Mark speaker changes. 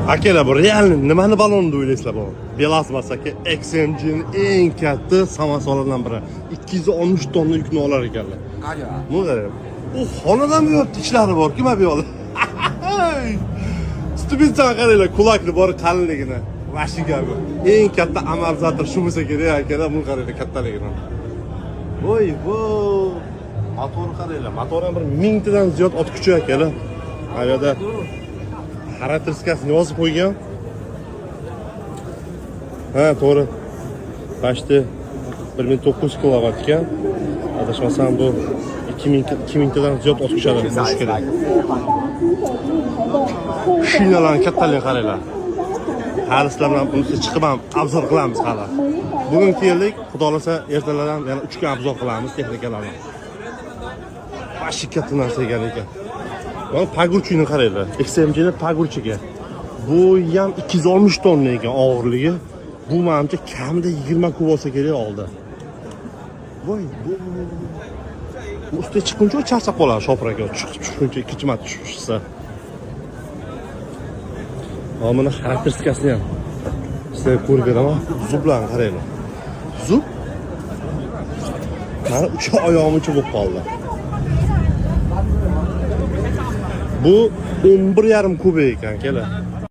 Speaker 1: Akalar, bu real nimani baloni deb o'ylaysizlar bu? Belaz emas aka, XMG'ning eng katta samosolaridan biri. 260 tonna yukni olar ekanlar. Bu qarang. U xonadan bu yoqda ishlari borki, mana bu yoqda. Stubitsani qaranglar, kulakni bor qalinligini. Vashi gap. Eng katta amortizator shu bo'lsa kerak akalar, buni qaranglar kattaligini. Voy, vo. Motor qaranglar, motor ham bir mingtadan ziyod ot kuchi akalar. Mana bu yerda xarakteristikasini yozib qo'ygan. Ha, to'g'ri. Почти 1900 kilovat ekan. Adashmasam bu 2000 2000 tadan ziyod ot kuchi bo'lishi kerak. Shinalarni kattaligini qaranglar. Hali sizlar bilan bunisi chiqib ham обзор qilamiz hali. Bugun keldik, xudo xohlasa ertalardan yana 3 kun обзор qilamiz texnikalarni. Vashi katta narsa ekan ekan. Mana погрузчик ni qaranglar. XMG'ni погрузчик i. Bu ham 260 tonna ekan og'irligi. Bu menimcha kamida 20 kub bo'lsa kerak oldi. Voy, bu ustiga chiqquncha charchab qoladi shopir aka. Chiqib tushguncha ikkinchi marta tushib tushsa. Mana buni xarakteristikasini ham sizlarga ko'rib beraman. Zublarni qaranglar. Zub mana uch oyog'imcha bo'lib qoldi. Bu 11,5 kub ekan, kelar.